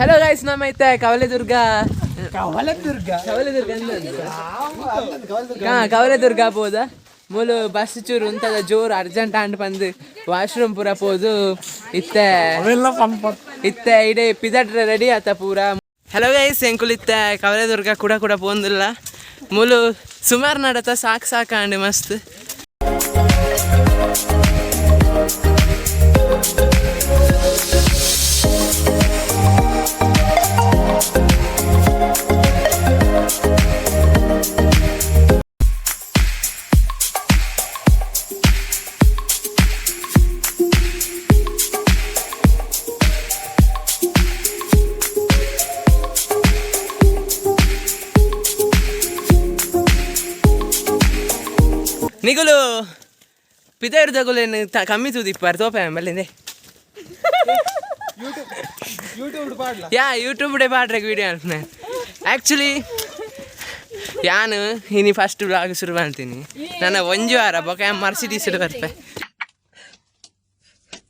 Hello guys, ನಮ್ಮ ಐತೆ ಕವಲೆದುರ್ಗ. ಕವಲದುರ್ಗ. ಕವಲೆದುರ್ಗ. ಹಾ, ಕವಲೆದುರ್ಗ ಪೋದ. ಮೂಲು ಬಸ್ ಚೂರು ಉಂತದ, ಜೋರು ಅರ್ಜೆಂಟ್ ಆಂಡ್ ಪಂದು ವಾಶ್ರೂಮ್ ಪೂರ ಪೋದು ಇತ್ತೆ. ಅವೆಲ್ಲ ಪಂಪ. ಇತ್ತೆ ಇಡೆ ಪಿದಟ್ರೆ ರೆಡಿ ಆತ ಪೂರ. ಹಲೋ ಗೈಸ್, ಎಂಕುಲು ಇತ್ತೆ ಕವಲೆದುರ್ಗ ಕೂಡ ಕೂಡ ಪೋಂದಿಲ್ಲ. ಮೂಲು ಸುಮಾರು ನಡತ, ಸಾಕು ಸಾಕಾಂಡ್ ಮಸ್ತ್. ನಿಗುಲು ಪಿದರ್ದಗುಲೇನು ಕಮ್ಮಿ ತೂದಿಪ್ಪಾರ್ ತೋಪೆ ಬಲ್ಲಿಂದೆ. ಯೂಟ್ಯೂಬ್ ಪಾಡ್ಲ. ಯಾ, ಯೂಟ್ಯೂಬ್ ಡೇ ಪಾಡ್ರೆ ವಿಡಿಯೋ ಅನ್ಪನೆ. ಆ್ಯಕ್ಚುಲಿ ಯಾನು ಇನಿ ಫಸ್ಟ್ ಬ್ಲಾಗ್ ಶುರು ಮಾಡ್ತೀನಿ. ನನ್ನ ಒಂಜಿ ವಾರ ಬೊಕ ಮರ್ಸಿಡೀಸ್ ಬರ್ಪೆ.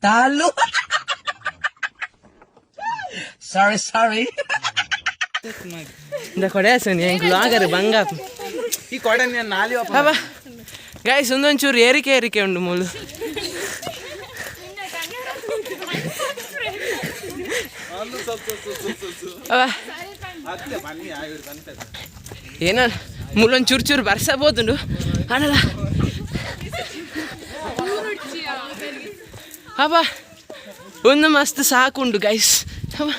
ತಾಲು, ಸಾರಿ ಸಾರಿ. ಇಂದ ಕೊಡೆ ಸನಿ ಎಂಕ್ ಬ್ಲಾಗರ್ ಬಂಗ. ಈ ಕೊಡೆ ನಾಲಿ. ಅಬ್ಬ ಗಾಯ್ಸ್, ಒಂದೊಂಚೂರು ಏರಿಕೆ ಏರಿಕೆ ಉಂಡು ಮೂಲು. ಅಬ್ಬ, ಏನ ಮೂಲೊಂದು ಚೂರು ಚೂರು ಬರ್ಸಬೋದುಂಡು ಆನಲ್ಲ. ಅಬ್ಬ, ಒಂದು ಮಸ್ತ್ ಸಾಕುಂಡು ಗೈಸ್. ಅಬ್ಬ,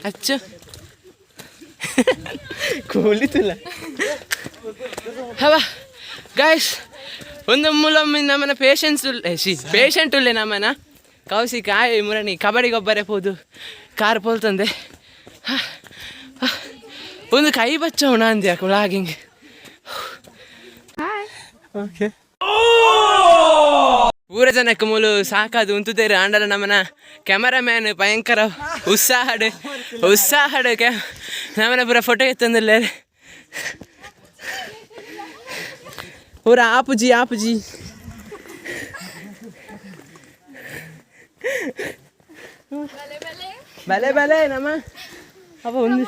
ಅಚ್ಚು ಕೂಲಿತಿಲ್ಲ. ಅವ ಗಾಯ್ಸ್, ಒಂದು ಮೂಲೊಮ್ಮೆ ನಮ್ಮನ ಪೇಷನ್ಸ್ ಸಿ ಪೇಷಂಟ್ ಉಲ್ಲೆ ನಮ್ಮನ ಕೌಶಿಕ್ ಆಯ್ ಮುರಣಿ ಕಬಡ್ಡಿ ಗೊಬ್ಬರ ಪೋದು ಕಾರ್ ಪೋಲ್ತಂದೆ. ಒಂದು ಕೈ ಬಚ್ಚವಣ ಅಂದ್ಯಾ ವ್ಲಾಗಿಂಗ್. ಓಕೆ. ಊರ ಜನಕ್ಕೆ ಮೂಲು ಸಾಕಾದು ಉಂತುದೇರು. ಆಂಡಲ ನಮ್ಮನ ಕ್ಯಾಮರಾಮ್ಯಾನ್ ಭಯಂಕರ ಉತ್ಸಾಹಡ್ ಉತ್ಸಾಹಡ್ ಕ್ಯಾ ನಮ್ಮನ ಪೂರ ಫೋಟೋ ಎತ್ತಂದಿಲ್ಲ ಪೂರ. ಆಪುಜಿ ಆಪುಜಿ. ಬಲೆ ಬಲೆ ನಮ್ಮ ಅಪ್ಪ ಒಂದು.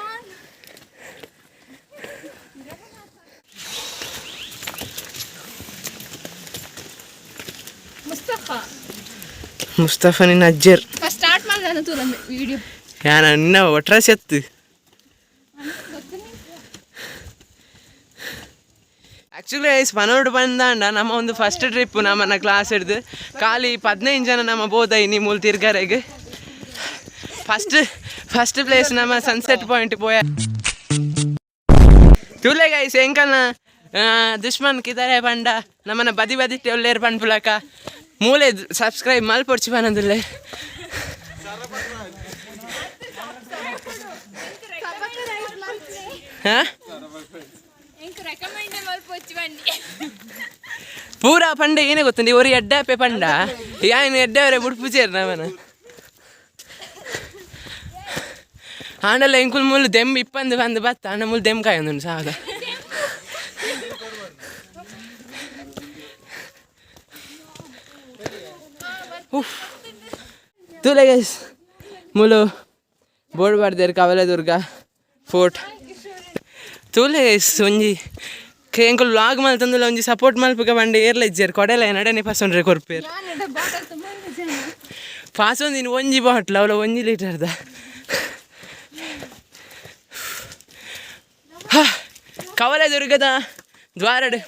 ಮುಸ್ತಫಾ. ಮುಸ್ತಫಾ ನಿನ್ನ ಅಜ್ಜರ್. ಫಸ್ಟ್ ಸ್ಟಾರ್ಟ್ ಮಾಡಿದ ತೂರ ವಿಡಿಯೋ. ಯಾನ ನಿನ್ನ ಒಟ್ರ ಸೆತ್ತು. ಆ್ಯಕ್ಚುಲಿ ಐಸ್ ಪನೋಡು ಬಂದಾಂಡ ನಮ್ಮ ಒಂದು ಫಸ್ಟ್ ಟ್ರಿಪ್ ನಮ್ಮನ್ನ ಕ್ಲಾಸ್ ಹಿಡ್ದು ಖಾಲಿ 15 ಜನ ನಮ್ಮ ಬೋದ ಇನಿ ಮೂಲ ತಿರ್ಗಾರೆಗ್. ಫಸ್ಟ್ ಫಸ್ಟ್ ಪ್ಲೇಸ್ ನಮ್ಮ ಸನ್ಸೆಟ್ ಪಾಯಿಂಟ್ ಪೋಯ. ತೂಲೆ ಗೈಸ್, ಎಂಕಲ್ನ ದುಶ್ಮನ್ ಕಿದರೆ ಪಂಡ ನಮ್ಮನ್ನ ಬದಿ ಬದಿ ಒಲ್ಲೇರು ಪನ್ಪುಲಕ ಮೂಲೆ ಸಬ್ಸ್ಕ್ರೈಬ್ ಮಲ್ಪೊಡ್ಚಿ ಪನಂದುಲ್ಲೆ. ಹಾ. ಎಂಕ್ ರೆಕಮೆಂಡ್ ಮಲ್ಪೊಚ್ಚಿ ಬನ್ನಿ. ಪೂರಾ ಪಂಡ ಏನೇ ಗೊತ್ತುಂಡು, ಒರಿ ಎಡ್ಡಾಪೆ ಪಂಡ ಯಾನ್ ಎಡ್ಡವರೆ ಬುಡ್ಪುಜೇರ್ ನಮನ. ಆಂಡಲ ಎಂಕುಲ್ ಮುಲ್ಲು ದೆಂಬ್ ಇಪ್ಪಂದು ಬಂದು ಬತ್ತ ಅಣ್ಣ ಮುಲ್ಲು ದೆಂಬ್ ಕಾಯೊಂದುಂಡು ಸಾಕ. ಉಫ್, ತೂಲೆ ಗೈಸ್, ಮುಲು ಬೋರ್ಡ್ ಬಾರ್ದೇರ್ ಕವಲೆದುರ್ಗ ಫೋರ್ಟ್. ತೂಲೆ ಗೈಸ್, ಒಂಜಿ ಎಂಕುಲು ವ್ಲಾಗ್ ಮಲ್ತಂದುಲ, ಒಂಜಿ ಸಪೋರ್ಟ್ ಮಲ್ಪುಗ ಪಂಡ ಏರ್ಲ ಇಜ್ಜೇರ್. ಕೊಡೆಲ ನಡನೆ ಪಸೊಂಡ್ರೆ ಕೊರ್ಪೇರ್. ಪಾಸೊಂದಿನ ಒಂಜಿ ಬಾಟ್ಲ್ ಅವಳ ಒಂಜಿ ಲೀಟರ್ದ ಕವಲೆದುರ್ಗದ ದ್ವಾರಡ್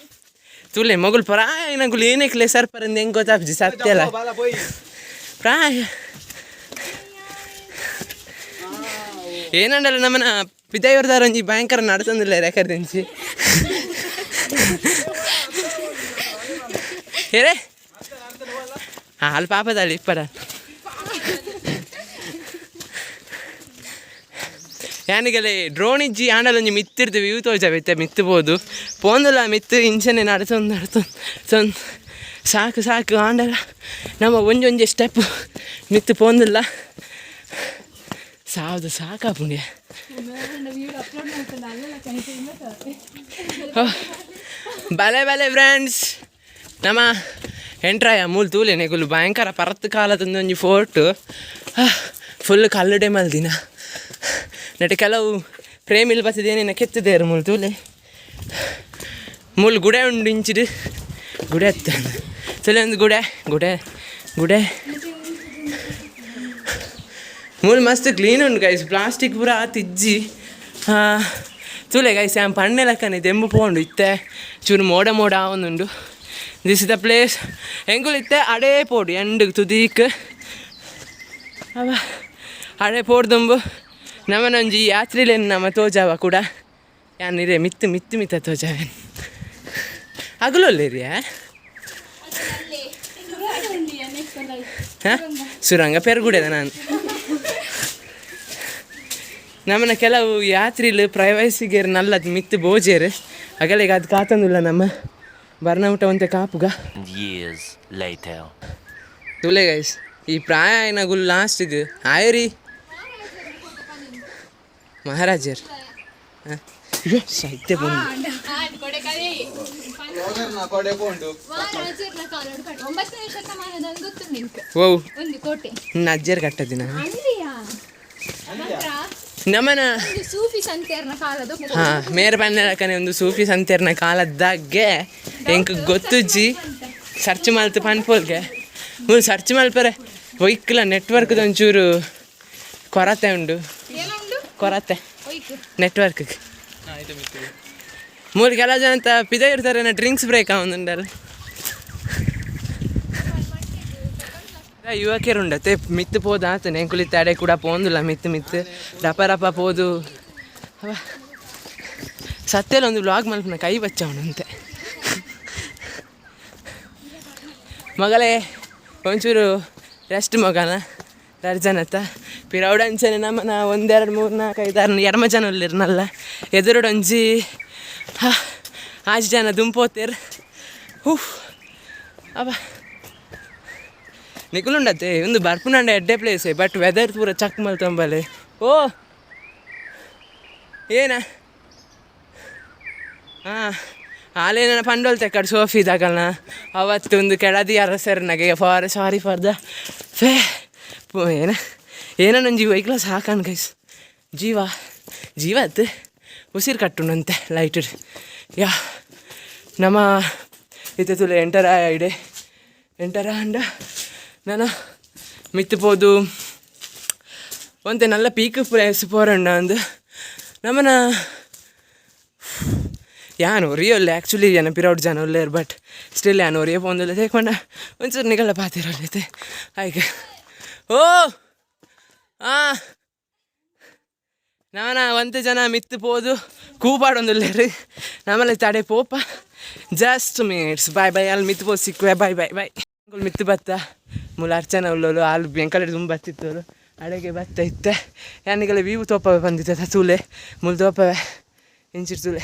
ತೂಲೆ ಮಗುಲ್ ಪ್ರಾಯ ನಂಗುಲು ಏನೇಕ್ಲೆ ಸರ್ ಪರಂದು ಹೆಂಗ್ ಗೊತ್ತಾಪ್ಜಿ ಸತ್ಯಲ ಪ್ರಾಯ ಏನಂಡಲ್ಲ. ನಮ್ಮನ ಪಿತಾಯವರ್ದಾರ ಒಂಜಿ ಭಯಂಕರ ನಡ್ತಂದಿಲ್ಲ ರೆಕರ್ ದಿಂಚಿ ಏರೇ ಹಾಲು ಪಾಪದಲ್ಲಿ ಇಪ್ಪಡ ಯಾನಿಗಲೆ ಡ್ರೋನ್ ಇಜ್ಜಿ. ಆಂಡಲ ಒಂಜಿ ಮಿತ್ತಿರ್ದು ವ್ಯೂ ತೋಜ ಮಿತ್ತುಬೋದು ಪೋಂದಲ ಮಿತ್ತು ಇಂಚನೆ ನಡ್ತೊಂದು ನಡ್ತೊಂದು ತೊಂದು ಸಾಕು ಸಾಕು. ಆಂಡಲ ನಮ್ಮ ಒಂಜೊಂಜಿ ಸ್ಟೆಪ್ ಮಿತ್ತು ಪೋಂದಿಲ್ಲ, ಸಾವ್ದು ಸಾಕಾ ಪುಣ್ಯ. ಬಲೆ ಬಲೆ ಫ್ರೆಂಡ್ಸ್, ನಮ್ಮ ಎಂಟ್ರಾಯ ಮೂಲು ತೂಲೆ ನೆಗುಲು ಭಯಂಕರ ಪರತ್ ಕಾಲದ ಒಂಜಿ ಫೋರ್ಟ್. ಫುಲ್ ಕಲ್ಲುಡೆ ಮಲ್ದಿನ. ನೆಟ್ ಕೆಲವು ಪ್ರೇಮಿಲ್ ಬತ್ತಿದೇನಿನ ಕೆತ್ತಿದೇರು ಮೂಲು ತೂಲೆ. ಮೂಲು ಗುಡೆ ಉಂಡು ಇಂಚಿಡು ಗುಡೆ ಅತ್ತ ತುಲೆ ಒಂದು ಗುಡೆ ಗುಡೆ ಗುಡೆ. ಮೂಲು ಮಸ್ತ್ ಕ್ಲೀನ್ ಉಂಡು ಗೈಸ್, ಪ್ಲಾಸ್ಟಿಕ್ ಪೂರ ತಿಜ್ಜಿ. ತೂಲೆ ಗೈಸ್, ಯಾನ್ ಪಣ್ಣೆ ಲೆಕ್ಕನೆ ದೆಂಬು ಪೋಂಡು ಇತ್ತೆ ಚೂರು ಮೋಡ ಮೋಡ ಆವೊಂದುಂಡು. This is the place. ಎಂಕುಲು ಇತ್ತೆ ಅಡೇ ಪೋಡು ಎಂಡ್ ತುದೀಕ್ ಅವ ಅಡೆ ಪೋಡ್ದುಂಬು ನಮನೊಂಜಿ ಯಾತ್ರೆಲೇನು ನಮ ತೋಜಾವ ಕೂಡ. ಯಾನ್ ಇರೆ ಮಿತ್ತು ಮಿತ್ತು ಮಿತ್ತ ತೋಜಾವೇನು ಅಗಲೊಲ್ಲೇರಿಯಾ. ಹಾಂ, ಸುರಂಗ ಪೆರ್ಗುಡೆದ ನಾನು. ನಮ್ಮನ ಕೆಲವು ಯಾತ್ರಿಲು ಪ್ರೈವಸಿಗೆ ನಲ್ಲದು ಮಿತ್ತು ಬೋಜೇರು ಅಗಲಿಗೆ ಅದು ಕಾತಂದಿಲ್ಲ. ನಮ್ಮ ಬರ್ನ ಊಟ ಒಂತೆ ಕಾಪುಗ. Years later. ತೂಲೆ ಗೈಸ್, ಈ ಪ್ರಾಯ ಆಯ್ನಗುಲ್ ಲಾಸ್ಟಿಗೆ ಆಯರಿ ಮಹಾರಾಜರ್ ಸಾಹಿತ್ಯ ಬಂದು. ಒಂಬತ್ತನೇ ಶತಮಾನದ ಗೊತ್ತುಂಟು ನಿಂಕ್? ಓ. ಒಂದು ಕೋಟೆ. ನನ್ನ ಅಜ್ಜರ್ ಕಟ್ಟದಿನ. ಅಂದ್ರಿಯಾ ನಮನ ಒಂದು ಸೂಫಿ ಸಂತೆಯರ್ನ ಕಾಲದ. ಹಾ, ಮೇರ್ ಬಣ್ಣಕನೆ ಒಂದು ಸೂಫಿ ಸಂತೆರ್ನ ಕಾಲದ್ದಾಗೆ. ಎಂಕ್ ಗೊತ್ತುಜ್ಜಿ, ಸರ್ಚ್ ಮಲ್ತು ಪನ್ಪೋಲ್ಗೆ. ಮೂಲು ಸರ್ಚ್ ಮಲ್ಪರೆ ಒಯ್ಕ್ಲ ನೆಟ್ವರ್ಕ್ ಒಂಚೂರು ಕೊರತೆ ಉಂಡು. ಏನುಂಡು? ಕೊರತೆ. ಒಯ್ಕ್. ನೆಟ್ವರ್ಕ್. ಮೂರು ಕೆಲವು ಜನ ಅಂತ ಪಿದ ಇರ್ತಾರೆ, ಡ್ರಿಂಕ್ಸ್ ಬ್ರೇಕ್ ಆವೊಂದುಂಡಲ್ಲ. ಯುವಕರು ಉಂಡತೆ ಮಿತ್ತು ಪೋದು ಆತನೆ. ಎಂಕುಲಿತ್ತೆ ಅಡೆ ಕೂಡ ಪೋಂದುಲ್ಲ ಮಿತ್ತು ಮಿತ್ತು ರಪ ರಪ ಪೋದು. ಅವ ಸತ್ಯಲ ಒಂದು ವ್ಲಾಗ್ ಮಲ್ಪನ ಕೈ ಬಚ್ಚವನಂತೆ. ಮಗಳೇ, ಒಂಚೂರು ರೆಸ್ಟ್ ಮಗನ ಎರಡು ಜನತ್ತ ಪಿರೌಡಂಚನೆ ನಮ್ಮನ ಒಂದೆರಡು ಮೂರು ನಾಲ್ಕು ಐದು ಆರು ಎರ್ಮ ಜನ ಉಲ್ಲೆರ್ನಲ್ಲ. ಎದುರುಡೊಂಜಿ ಆಜಿ ಜನ ದುಂಪೋತೇರ್. ಹೂಫ್ ಅವ ನಿಕುಲುಂಡತೆ ಒಂದು ಬರ್ಪುನಂಡ ಎಡ್ಡೆ ಪ್ಲೇಸೆ, ಬಟ್ ವೆದರ್ ಪೂರ ಚಕ್ ಮಲ್ತೊಂಬಲೆ. ಓ ಏನ ಹಾಂ ಆಲೇನ ಪಂಡೋಲ್ ತೆಕ್ಕಡ್ ಸೋಫಿ ದಾಗಲ್ನ ಅವತ್ತು ಒಂದು ಕೆಳದಿ ಅರಸರ್ನಗೆ ಫಾರ್ ಸಾರಿ ಫಾರ್ the ಫೇ ಏನ ಏನ ನಂಜಿ ವೈಕ್ಲ ಸಾಕಾನ್ ಗೈಸ್. ಜೀವ ಜೀವ ಅತ್ತು ಉಸಿರು ಕಟ್ಟುನಂತೆ ಲೈಟ್. ಯಾ, ನಮ್ಮ ಇತ್ತೆ ತುಲೆ ಎಂಟರ ಇಡೆ ಎಂಟರ ಅಂಡ ನಾನು ಮಿತ್ತು ಪೋದು ಒಂತೆ ನಲ್ಲ ಪೀಕ್ ಪ್ಲೇಸ್ ಪೋರಂಡ ಅಂದು. ನಮ್ಮನ ಯಾನು ಒರಿಯೊಲ್ಲೆ ಆ್ಯಕ್ಚುಲಿ ಜನ ಪಿರೌಟ್ ಜನ ಉಲ್ಲೇರು, ಬಟ್ ಸ್ಟಿಲ್ ಯಾನು ಒರಿಯೋ ಪೋಂದುಲ್ಲೆ ತೇಕೊಂಡ ಒಂಚೂರು ನಿಗಲ ಪಾತಿರಲ್ಲೈತೆ ಆಯ್ಕೆ. ಓ ಆ ನಾನ ಒಂತೆ ಜನ ಮಿತ್ತು ಪೋದು ಕೂಪಾಡೊಂದುಲ್ಲೇರು. ನಮ್ಮಲ್ಲಿ ತಡೆ ಪೋಪ. Just minutes, bye bye. ಅಲ್ಲಿ ಮಿತ್ತು ಪೋದು ಸಿಕ್ಕುವೆ. Bye bye bye. ಮಿತ್ತು ಬತ್ತ ಮೂಲ ಅರ್ಚನ ಉಳ್ಳೋಲು ಅಲ್ಲಿ ಬೆಂಕಲ್ ತುಂಬ ಬತ್ತಿತ್ತು. ಅಡೆಗೆ ಬತ್ತ ಇತ್ತೆ ಯಾನಿಗೆಲ್ಲ ವ್ಯೂ ತೋಪವೆ ಬಂದಿತ್ತೆ ತೂಲೆ ಮುಲ್ ತೋಪವೆ ಇಂಚಿರ್ ತೂಲೆ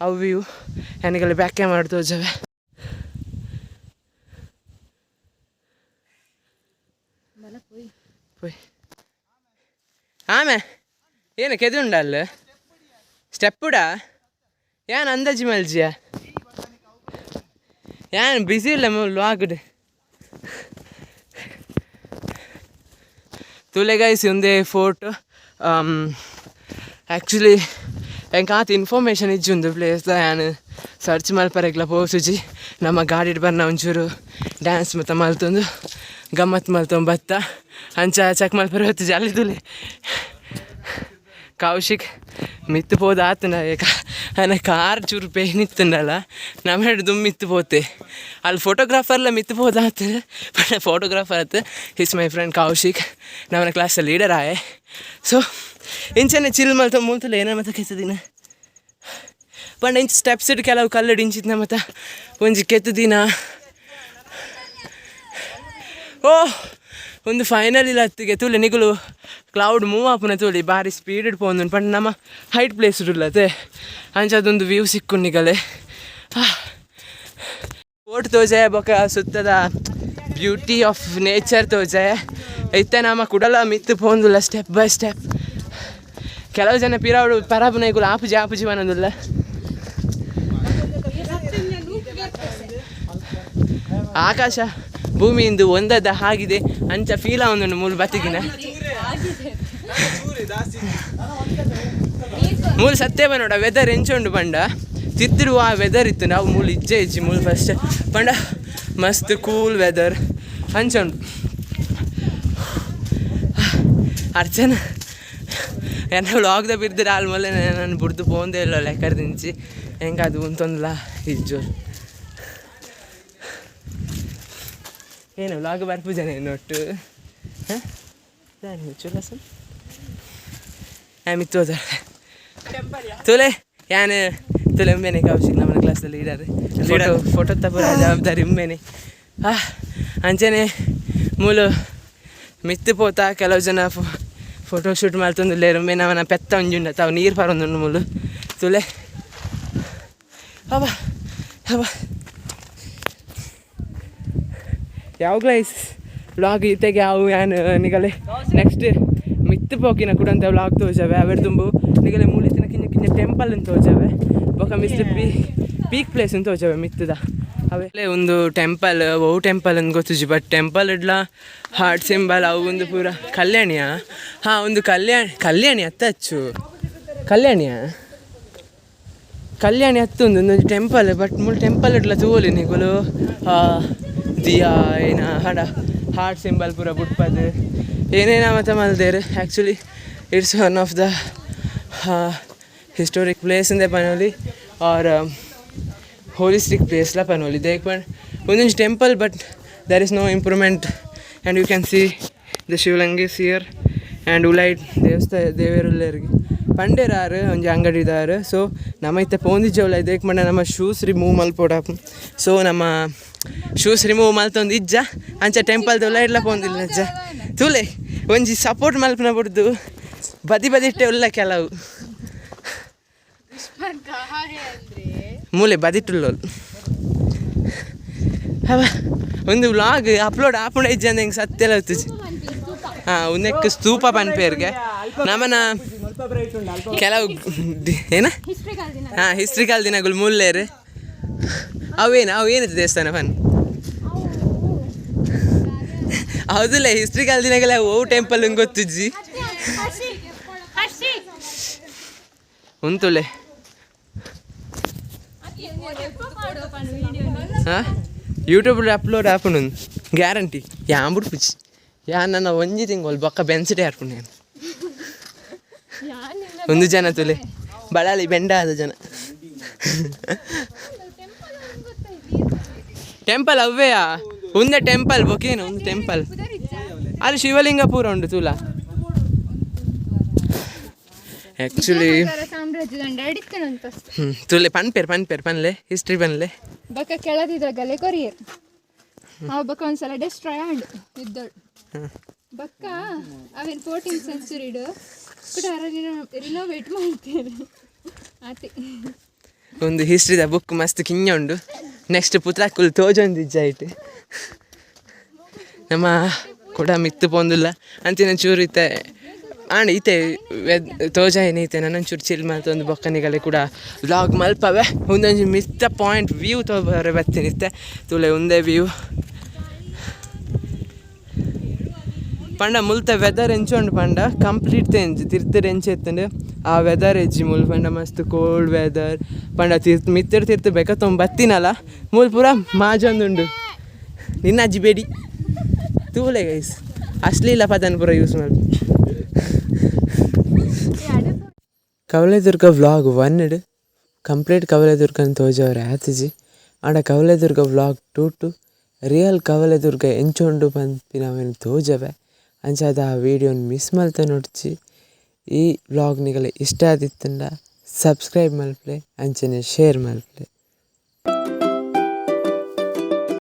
ಅವು ವ್ಯೂ. ಯಾನಿಗೆಲ್ಲ ಬ್ಯಾಕ್ ಕ್ಯಾಮರಾ ತೋಜವೆ. ಪೋಯ್ ಆಮೆ ಏನು ಕೆದುಂಡ ಅಲ್ಲ ಸ್ಟೆಪ್ಪುಡಾ. ಯಾನ್ ಅಂದಾಜಿ ಮಲ್ಜಿಯ ಯಾನ್ ಬಿಸಿ ಇಲ್ಲ ವ್ಲಾಗ್ಡ್ ತೂಲೆ ಗೈಸ್, ಒಂದೇ ಫೋಟೋ. ಆ್ಯಕ್ಚುಲಿ ಎಂಕ್ ಆತ್ ಇನ್ಫಾರ್ಮೇಷನ್ ಇಜ್ಜಿ ಉಂದು ಪ್ಲೇಸ್. ಯಾನ್ ಸರ್ಚ್ ಮಲ್ಪರೆಗ್ಲ ಪೋಸುಜಿ. ನಮ್ಮ ಗಾಡಿಡ್ ಬರ್ನ ಒಂಚೂರು ಡ್ಯಾನ್ಸ್ ಮತ್ತೆ ಮಲ್ತೊಂದು ಗಮ್ಮತ್ ಮಲ್ತೊಂದು ಬತ್ತ. ಅಂಚ ಚೆಕ್ ಮಲ್ಪರೆ ಹೊತ್ತು ಜಲ್ಲಿ ತುಲೆ. ಕೌಶಿಕ್ ಮಿತ್ತು ಪೋದು ಆತನ ಅನ್ನ ಕಾರ್ ಚೂರು ಪೇನ್ ಇತ್ತುಂಡಲ್ಲ ನಮ್ಮ ದುಮ್ ಮಿತ್ತು ಪೋತೆ. ಅಲ್ಲಿ ಫೋಟೋಗ್ರಾಫರ್ಲ ಮಿತ್ತು ಪೋದು ಆತನ. ಬಟ್ ಫೋಟೋಗ್ರಾಫರ್ ಆತು his my friend Kaushik, ನಮ್ಮನ ಕ್ಲಾಸ್ ಲೀಡರ್ ಆಯೆ. ಸೊ ಇಂಚನೆ ಚಿಲ್ ಮಲ್ತ ಮೂಲ್ತಲ್ಲ ಏನ ಮತ್ತೆ ಕೆತ್ತದಿನ ಪಂಡ ಇಂಚ ಸ್ಟೆಪ್ಸ್ ಇಡ್ ಕೆಲವು ಕಲ್ಲು ಇಂಚಿತ್ನ ಮತ್ತೆ ಒಂಜಿ ಕೆತ್ತದಿನ. ಓ ಒಂದು ಫೈನಲ್ ಇಲ್ಲ ಹತ್ತಿಗೆ ತೂಲೆ ನಿಗುಲು ಕ್ಲೌಡ್ ಮೂವ್ ಆಪುನ ತೂಲಿ. ಬಾರಿ ಸ್ಪೀಡ್ ಪೋಂದುಂಡು ಪಂಡ ನಮ್ಮ ಹೈಟ್ ಪ್ಲೇಸ್ ಉಲ್ಲತೆ. ಅಂಚ ಅದೊಂದು ವ್ಯೂ ಸಿಕ್ಕು ನಿಗಲೆ. ಫೋರ್ಟ್ ತೋಜೆ ಬೊಕ ಸುತ್ತದ ಬ್ಯೂಟಿ ಆಫ್ ನೇಚರ್ ತೋಜೆ. ಇತ್ತೆ ನಮ್ಮ ಕುಡಲ ಮಿತ್ತು ಪೋಂದುಲ್ಲ ಸ್ಟೆಪ್ ಬೈ ಸ್ಟೆಪ್. ಕೆಲವು ಜನ ಪಿರಾವುಡು ಪರಾಪುನ ಇಗುಲು ಆಪುಜಿ ಆಪುಜಿ ಪನೊಂದುಲ್ಲ. ಆಕಾಶ ಭೂಮಿಯಿಂದ ಒಂದದ ಆಗಿದೆ ಅಂಚ ಫೀಲ್ ಆವೊಂದುಂಡು ಮೂಲು ಬತ್ತಿಗಿನ. ಮೂಲು ಸತ್ಯ ಪನೋಡ ವೆದರ್ ಎಂಚ ಉಂಡು ಪಂಡ ತಿರ್ತಿರುವ ಆ ವೆದರ್ ಇತ್ತು ನಾವು ಮೂಲು ಇಜ್ಜೆ ಇಜ್ಜಿ. ಮೂಲು ಫಸ್ಟ್ ಪಂಡ ಮಸ್ತ್ ಕೂಲ್ ವೆದರ್ ಅಂಚ ಉಂಡು. ಅರ್ಚನ ಎನ್ನ ವ್ಲಾಗ್ದ ಬಿರ್ದಿರ ಆಲ್ಮೋಲೆ ನಾನು ಬುಡ್ದು ಪೋಂದೇ ಇಲ್ಲ ಲೆಕ್ಕರ್ದಿಂಚಿ ಹೆಂಗೆ ಅದು ಉಂತೊಂದ್ಲ ಇಜ್ಜೋರು. ಏನು ವ್ಲಾಗ್ ಬರ್ಪುಜನ ಒಟ್ಟು ಹಾಂ ಚೂಲ ಸರ್ ಮಿತ್ತು ಹೋದ ತುಲೆ ಯಾನ್ ತುಲೆ ಉಮ್ಮೇನೆ ಕೌಶಿಕ್ ನಮ್ಮ ಕ್ಲಾಸ್ ಲೀಡರ್. ಫೋಟೋ ಫೋಟೋ ತಪ್ಪು ಜವಾಬ್ದಾರಿ ಉಮ್ಮೇನೆ. ಅಂಚನೆ ಮೂಲು ಮಿತ್ತು ಪೋತ ಕೆಲವು ಜನ ಫೋಟೋ ಶೂಟ್ ಮಲ್ತೊಂದುಲ್ಲೆರ್. ಉಂಬೆ ನಮನ ಪೆತ್ತ ಒಂಜಿ ಉಂಡು ತಾವು ನೀರು ಪರೊಂದುಂಡು ಮೂಲು. ತುಲೆ ಅವ ಅವ ಯಾವಾಗ್ಲ ವ್ಲಾಗ್ ಇತ್ತೆಗೆ ಅವು ಯಾನ್ ನಿಗಲೆ ನೆಕ್ಸ್ಟ್ ಮಿತ್ತು ಪೋಕಿನ ಕುಡಂತ ವ್ಲಾಗ್ ತೋಜವೆ. ಅವೆರ್ ದುಂಬು ನಿಗಲೆ ಮೂಲಿತ್ತಿನ ಕಿನ್ನ ಕಿನ್ನ ಟೆಂಪಲ್ ಅಂತ ತೋಜವೆ. ಬೊಕ ಮಿಸ್ತ್ ಪೀಕ್ ಪ್ಲೇಸ್ ಅಂತ ತೋಜವೆ ಮಿತ್ತದ ಅವೆಲ್ಲ. ಒಂದು ಟೆಂಪಲ್, ಒವು ಟೆಂಪಲ್ ಅಂತ ಗೊತ್ತುಜಿ, but temple idli heart symbol ಅವು ಒಂದು ಪೂರ. ಕಲ್ಯಾಣಿಯಾ? ಹಾಂ, ಒಂದು ಕಲ್ಯಾಣಿ. ಕಲ್ಯಾಣಿ ಅತ್ತ ಅಚ್ಚು ಕಲ್ಯಾಣಿಯಾ? ಕಲ್ಯಾಣಿ ಹತ್ತು ಒಂದು ಒಂದೊಂದು ಟೆಂಪಲ್. ಬಟ್ ಮೂಲು ಟೆಂಪಲ್ ಇಡ್ಲ ತೂವೊಲಿ ನಿಕುಲು. ದಿಯಾ ಏನ ಹಡ ಹಾರ್ಟ್ ಸಿಂಬಲ್ ಪೂರ ಬುಡ್ಪದ್ ಏನೇನ ಮತ್ತೆ ಮಲ್ದೇರು. Actually it's one of the historic place ಇಂದೆ ಪನೊಲಿ ಆರ್ ಹೋಲಿಸ್ಟಿಕ್ ಪ್ಲೇಸ್ಲ ಪನೊಲಿ. ದೇಕ್ ಪಂಡ ಒಂದೊಂಜಿ temple, but there is no improvement and you can see the Shivalinga here and ಉಲೈಟ್ ದೇವಸ್ಥಾನ ದೇವೆರುಲ್ಲೆರ್ಗೆ ಪಂಡೇರಾರು ಒಂಜಿ ಅಂಗಡಿದಾರು. ಸೊ ನಮ್ಮ ಇತ್ತೆ ಪೋಂದಿಜ್ಜ ದೇಕ್ ಪಂಡ ನಮ್ಮ ಶೂಸ್ ರಿಮೂವ್ ಮಲ್ಪೊಡ. ಸೊ ನಮ್ಮ ಶೂಸ್ ರಿಮೂವ್ ಮಲ್ತೊಂದು ಇಜ್ಜ ಅಂಚ ಟೆಂಪಲ್ ಉಲೈಡ್ಲ ಪೋಂದಿಲ್ಲ ಅಜ್ಜ. ತೂಲೆ, ಒಂಜಿ ಸಪೋರ್ಟ್ ಮಲ್ಪನ ಬುಡ್ದು ಬದಿ ಬದಿಟ್ಟೆ ಉಲ್ಲ ಕೆಲವು. ಮೂಲೆ ಬದಿಟ್ಟುಳ್ಳೋಲು. ಅವ ಒಂದು ವ್ಲಾಗ್ ಅಪ್ಲೋಡ್ ಆಪುಂಡ ಇಜ್ಜ ಅಂದ್ ಹೆಂಗೆ ಸತ್ಯಲ ಹೊತ್ತುಜಿ. ಹಾಂ, ಒಂದಕ್ಕೆ ಸ್ತೂಪ ಪನ್ಪೇರ್ಗೆ ನಮನ ಕೆಲವು ಏನ. ಹಿಸ್ಟ್ರಿ ಕಾಲದಿನ. ಹಾಂ, ಹಿಸ್ಟ್ರಿ ದಿನಗಳು ಮುಲ್ಲೇರು. ಅವೇನು ಅವು ಏನಿತ್ತು ದೇವಸ್ಥಾನ ಫನ್? ಹೌದಿಲ್ಲ, ಹಿಸ್ಟ್ರಿ ದಿನಗಳ ಓ ಟೆಂಪಲ್ ಗೊತ್ತುಜ್ಜಿ. ಉಂತುಲೆ. ಹಾಂ, ಯೂಟ್ಯೂಬ್ ಅಪ್ಲೋಡ್ ಆಪುಂಡು ಗ್ಯಾರಂಟಿ. ಯಾನ್ ಬುಡ್ಪುಜಿ ಯಾನ್. ನನ್ನ ಒಂಜಿ ತಿಂಗಳು ಬೊಕ್ಕ ಬೆನ್ಸಿಟೆ ಆರ್ಪುಂಡು ನಾನು. ಒಂದು ಜನ ತುಲೆ ಬಳಲಿ ಬೆಂಡ ಆದ ಜನ. ಟೆಂಪಲ್ ಅವ್ವೆಯಾ? ಒಂದೇ ಟೆಂಪಲ್ ಬೊಕೇನು ಒಂದು ಟೆಂಪಲ್ ಅಲ್ಲಿ ಶಿವಲಿಂಗ ಪೂರ ಉಂಟು ತುಲ ಆ್ಯಕ್ಚುಲಿ. ಸಾಮ್ರಾಜ್ಯದಂಡ ಅಡಿತನಂತ. ಹ್ಞೂ, ತುಲೆ ಪನ್ಪೇರ್ ಪನ್ಪೇರ್ ಪನ್ಲೆ, ಹಿಸ್ಟ್ರಿ ಪನ್ಲೆ. ಬೊಕ ಕೆಳದಿದ್ರಗಲೆ ಕೊರಿಯರ್ ಅವು ಬೊಕ ಒಂದ್ಸಲ ಡೆಸ್ಟ್ರಾಯ್ ಆಂಡ್ ಇದ್ದೋಳು. ಬೊಕ್ಕ ಅವೇನು 14 ಸೆಂಚುರಿಡ್ ಕೂಡ ರಿನೋವೇಟ್ ಮಾಡ್ತೇನೆ ಆತಿ. ಒಂದು ಹಿಸ್ಟ್ರಿದ ಬುಕ್ ಮಸ್ತ್ ಕಿಂಜ ಉಂಡು. ನೆಕ್ಸ್ಟ್ ಪುತ್ರಾಕುಲ್ ತೋಜೊಂದು ಇಜ್ಜ ಐಟ್. ನಮ್ಮ ಕೂಡ ಮಿತ್ತು ಪೋಂದುಲ್ಲ ಅಂಚಿನ ಚೂರು ಇತ್ತೆ ಆಂಡ್ ಇತ್ತೆ ತೋಜಾಯಿನ ಇತ್ತೆ ನನ್ನ ಚೂರು ಚಿಲ್ ಮಲ್ತೊಂದು ಬೊಕ್ಕನಿಗಲೆ ಕೂಡ ವ್ಲಾಗ್ ಮಲ್ಪವೆ. ಒಂದೊಂಜಿ ಮಿತ್ತ ಪಾಯಿಂಟ್ ವ್ಯೂ ತೋಬರೆ ಬತ್ತೀನಿ ಇತ್ತೆ. ತುಲೆ ಒಂದೇ ವ್ಯೂ ಪಂಡ ಮುಲ್ತ ವೆದರ್ ಎಂಚ ಉಂಡು ಪಂಡ ಕಂಪ್ಲೀಟ್ ಚೇಂಜ್. ತಿರ್ತ್ ಎಂಚ ಇತ್ತಂಡು ಆ ವೆದರ್ ಎಜ್ಜಿ ಮುಲ್. ಪಂಡ ಮಸ್ತ್ ಕೋಲ್ಡ್ ವೆದರ್. ಪಂಡ ತಿರ್ತ್ ಮಿತ್ತರ್ ತಿರ್ತ್ ಬೇಕ ತೊಂಬ ಬತ್ತಿನಲ್ಲ, ಮೂಲು ಪೂರ ಮಾಜೊಂದುಂಡು. ನಿನ್ನ ಅಜ್ಜಿ ಬೇಡಿ. ತೂಲೆ ಗೈಸ್, ಅಶ್ಲೀಲ ಪದನ್ ಪೂರ ಯೂಸ್ ಮಲ್. ಕವಲೇದುರ್ಗ ವ್ಲಾಗ್ ಒನ್ ಕಂಪ್ಲೀಟ್ ಕವಲೇದುರ್ಗನ್ ತೋಜವರೆ ಆತಿಜಿ. ಆಂಡ Kavaledurga vlog two to real Kavaledurga ಎಂಚ ಉಂಡು ಪನ್ಪಿನವೆನ್ ತೋಜವೆ. ಅಂಚಾದ್ ಆ ವೀಡಿಯೋನ್ ಮಿಸ್ ಮಲ್ತ ನೋಡ್ಚಿ. ಈ ವ್ಲಾಗ್ ನಿಗಲೆ ಇಷ್ಟ ಆದಿತ್ತುಂಡ ಸಬ್ಸ್ಕ್ರೈಬ್ ಮಲ್ಪಲೆ, ಅಂಚನೆ ಶೇರ್ ಮಲ್ಪಲೆ.